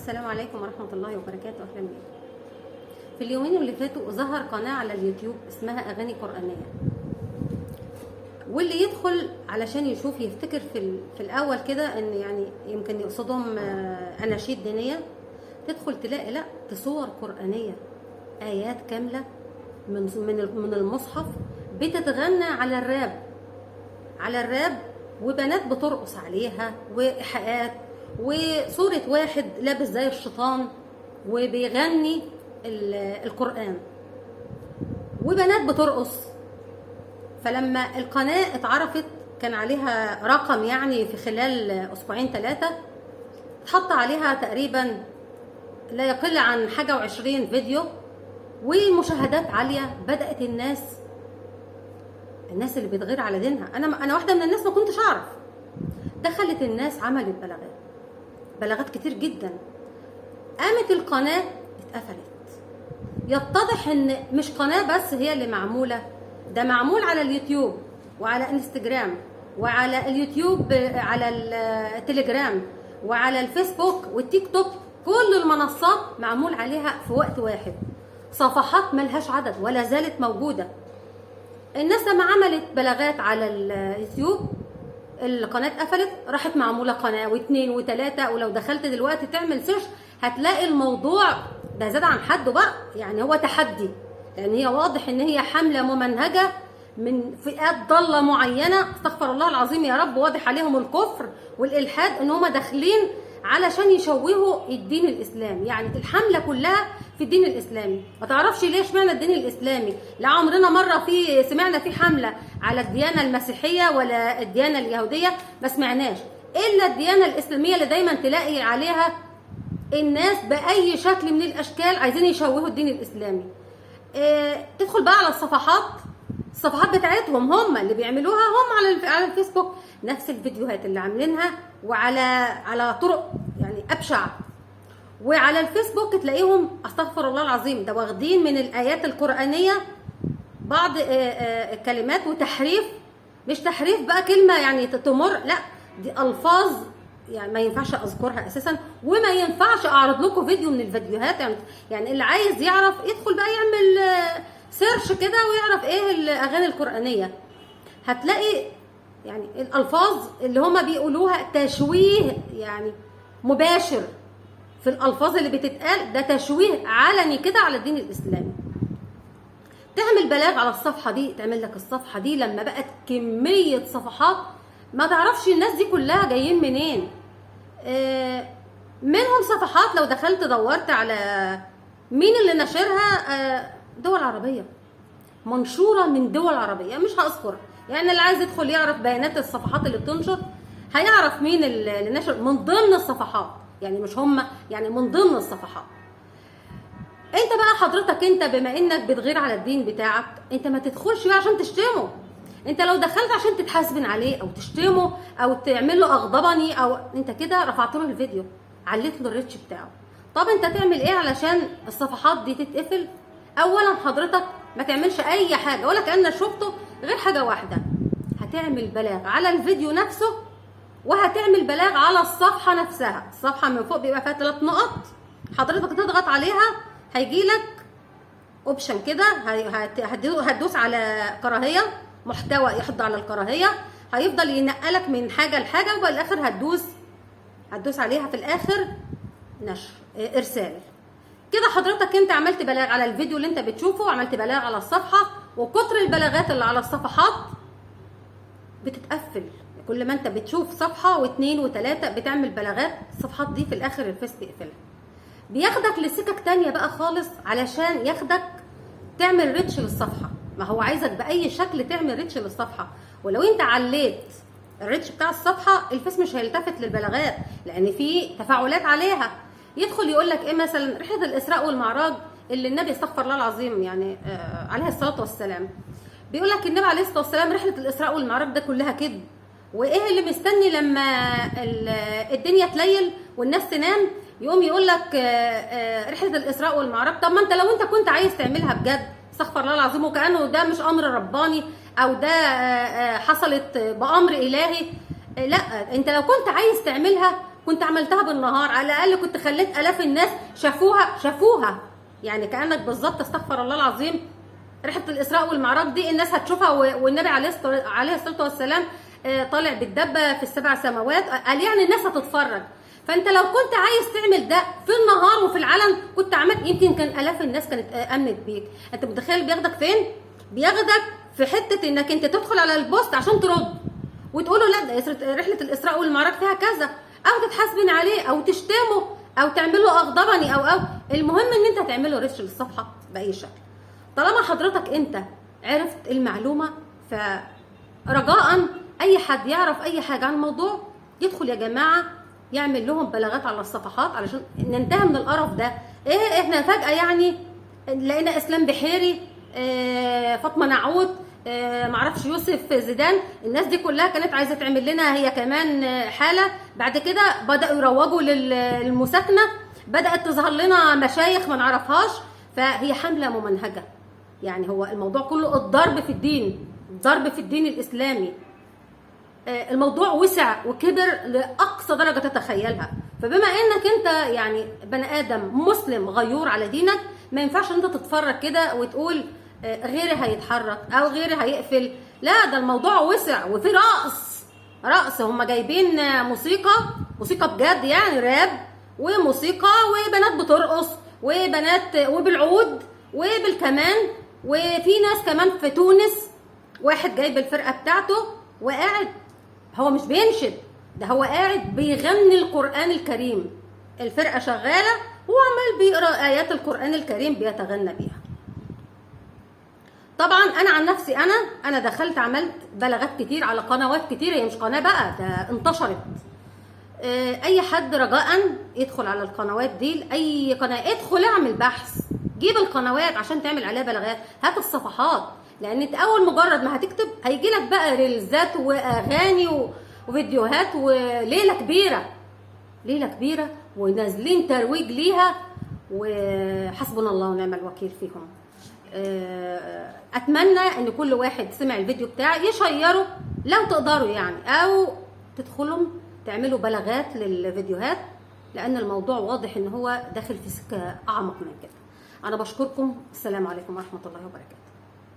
السلام عليكم ورحمة الله وبركاته. أهلا بيكم. في اليومين اللي فاتوا ظهر قناة على اليوتيوب اسمها أغاني قرآنية، واللي يدخل علشان يشوف يفتكر في الأول كده إن يعني يمكن يقصدهم أناشيد دينية. تدخل تلاقي لا، صور قرآنية، آيات كاملة من المصحف بتتغنى على الراب، على الراب، وبنات بترقص عليها، وإيحاءات، وصورة واحد لابس زي الشيطان وبيغني القرآن، وبنات بترقص. فلما القناة اتعرفت كان عليها رقم، يعني في خلال أسبوعين 3 اتحط عليها تقريبا لا يقل عن 21 فيديو ومشاهدات عالية. بدأت الناس اللي بتغير على دينها، انا واحدة من الناس ما كنتش اعرف، دخلت الناس عملت بلاغات كتير جدا. قامت القناة اتقفلت. يتضح ان مش قناة بس هي اللي معمولة، ده معمول على اليوتيوب وعلى انستجرام وعلى اليوتيوب على التليجرام وعلى الفيسبوك والتيك توك، كل المنصات معمول عليها في وقت واحد. صفحات ملهاش عدد ولا زالت موجودة. الناس لما عملت بلاغات على اليوتيوب القناة اتقفلت، راحت معمولة قناة 2 و3. ولو دخلت دلوقتي تعمل search هتلاقي الموضوع ده زاد عن حده بقى، يعني هو تحدي، لأن هي واضح إن هي حملة ممنهجة من فئات ضالة معينة، استغفر الله العظيم يا رب، واضح عليهم الكفر والإلحاد، إن هم داخلين علشان يشوهوا الدين الإسلامي. يعني الحملة كلها في الدين الإسلامي، ما تعرفش ليه اشمعنى الدين الإسلامي؟ لا عمرنا مرة في سمعنا في حملة على الديانة المسيحية ولا الديانة اليهودية، ما سمعناش إلا الديانة الإسلامية اللي دايما تلاقي عليها الناس بأي شكل من الأشكال عايزين يشوهوا الدين الإسلامي. تدخل بقى على الصفحات بتاعتهم هم اللي بيعملوها هم على الفيسبوك، نفس الفيديوهات اللي عاملينها وعلى طرق يعني أبشع. وعلى الفيسبوك تلاقيهم استغفر الله العظيم ده واخدين من الآيات القرآنية بعض الكلمات وتحريف، مش تحريف بقى كلمة يعني تمر، لا دي ألفاظ يعني ما ينفعش أذكرها أساسا، وما ينفعش أعرض لكم فيديو من الفيديوهات. يعني اللي عايز يعرف يدخل بقى يعمل search كده ويعرف إيه الأغاني القرآنية. هتلاقي يعني الألفاظ اللي هما بيقولوها تشويه يعني مباشر في الألفاظ اللي بتتقال، ده تشويه علني كده على الدين الإسلامي. تعمل بلاغ على الصفحة دي، تعمل لك الصفحة دي لما بقت كمية صفحات ما تعرفش الناس دي كلها جايين منين. منهم صفحات لو دخلت دورت على مين اللي نشرها، دول عربية، منشورة من دول عربية، مش هأذكر، يعني اللي عايز يدخل يعرف بيانات الصفحات اللي بتنشر هيعرف مين اللي نشر من ضمن الصفحات، يعني مش هم، يعني من ضمن الصفحات. انت بقى حضرتك انت بما انك بتغير على الدين بتاعك، انت ما تدخلش بقى عشان تشتمه. انت لو دخلت عشان تتحاسبن عليه او تشتمه او تعمل له اغضبني، او انت كده رفعت له الفيديو، عليت له الريتش بتاعه. طب انت تعمل ايه علشان الصفحات دي تتقفل؟ اولا حضرتك ما تعملش اي حاجة ولا كأنك شفته غير حاجة واحدة، هتعمل بلاغ على الفيديو نفسه، وهتعمل بلاغ على الصفحة نفسها. الصفحة من فوق بيبقى فيها 3 نقط، حضرتك تضغط عليها هيجيلك option كده، هتدوس على كراهية، محتوى يحض على الكراهية، هيفضل ينقلك من حاجة لحاجة، وفي الاخر هتدوس عليها في الاخر نشر، ارسال. كده حضرتك انت عملت بلاغ على الفيديو اللي انت بتشوفه، وعملت بلاغ على الصفحة، وكتر البلاغات اللي على الصفحات بتتقفل. كل ما انت بتشوف صفحة و2 و3 بتعمل بلاغات، الصفحات دي في الاخر الفيس بيقفلها، بياخدك لسكك تانية بقى خالص علشان ياخدك تعمل reach للصفحة. ما هو عايزك بأي شكل تعمل reach للصفحة، ولو انت عليت ال reach بتاع الصفحة الفيس مش هيلتفت للبلاغات لأن في تفاعلات عليها. يدخل يقول لك ايه مثلا، رحلة الإسراء والمعراج اللي النبي استغفر الله العظيم يعني عليه الصلاة والسلام، بيقول لك النبي عليه الصلاة والسلام رحلة الإسراء والمعراج ده كلها كذب، وايه اللي مستني لما الدنيا تليل والناس تنام يقوم يقول لك رحلة الإسراء والمعراج. طب ما انت لو انت كنت عايز تعملها بجد، استغفر الله العظيم، وكأنه ده مش أمر رباني أو ده حصلت بأمر إلهي، لا انت لو كنت عايز تعملها كنت عملتها بالنهار، على الاقل كنت خليت الاف الناس شافوها. يعني كانك بالظبط، استغفر الله العظيم، رحله الاسراء والمعراج دي الناس هتشوفها، والنبي عليه الصلاة والسلام طالع بالدبه في السبع سماوات، قال يعني الناس هتتفرج. فانت لو كنت عايز تعمل ده في النهار وفي العلن كنت عملت، يمكن كان الاف الناس كانت امنت بيك. انت متخيل بياخدك فين؟ بياخدك في حتة انك انت تدخل على ال post عشان ترد وتقول له لا ده رحله الاسراء والمعراج فيها كذا، او تتحاسبن عليه، او تشتمه، او تعمل له اغضبني، او المهم ان انت تعمل له reach للصفحه باي شكل. طالما حضرتك انت عرفت المعلومة، فرجاء اي حد يعرف اي حاجة عن الموضوع يدخل يا جماعة يعمل لهم بلاغات على الصفحات علشان ننتهي من القرف ده. ايه احنا فجاة يعني لقينا اسلام بحيري، فاطمة نعوت، معرفش يوسف زيدان، الناس دي كلها كانت عايزه تعمل لنا هي كمان حاله. بعد كده بداوا يروجوا للمساكنه، بدات تظهر لنا مشايخ ما نعرفهاش. فهي حمله ممنهجه، يعني هو الموضوع كله الضرب في الدين، الضرب في الدين الاسلامي. الموضوع وسع وكبر لاقصى درجه تتخيلها. فبما انك انت يعني بني ادم مسلم غيور على دينك، ما ينفعش انت تتفرج كده وتقول غيري هيتحرك او غيري هيقفل. لا، ده الموضوع وسع وفي رقص، هم جايبين موسيقى بجد يعني راب وموسيقى، وبنات بترقص وبنات وبالعود وبالكمان. وفي ناس كمان في تونس واحد جايب الفرقة بتاعته وقاعد، هو مش بينشد، ده هو قاعد بيغني القرآن الكريم، الفرقة شغالة وعمال بيقرأ آيات القرآن الكريم بيتغنى بيها. طبعا انا عن نفسي انا دخلت عملت بلاغات كتير على قنوات كتير، هي مش قناة بقى، ده انتشرت. اي حد رجاء يدخل على القنوات دي، اي قناة ادخل اعمل بحث، جيب القنوات عشان تعمل عليها بلاغات، هات الصفحات، لان انت اول مجرد ما هتكتب هيجي لك بقى ريلزات واغاني وفيديوهات وليلة كبيرة، ليلة كبيرة ونازلين ترويج ليها، وحسبنا الله ونعم الوكيل فيهم. اتمنى ان كل واحد سمع الفيديو بتاعي يشيره لو تقدروا يعني، او تدخلوا تعملوا بلاغات للفيديوهات، لان الموضوع واضح ان هو داخل في سكة اعمق من كده. انا بشكركم، السلام عليكم ورحمة الله وبركاته.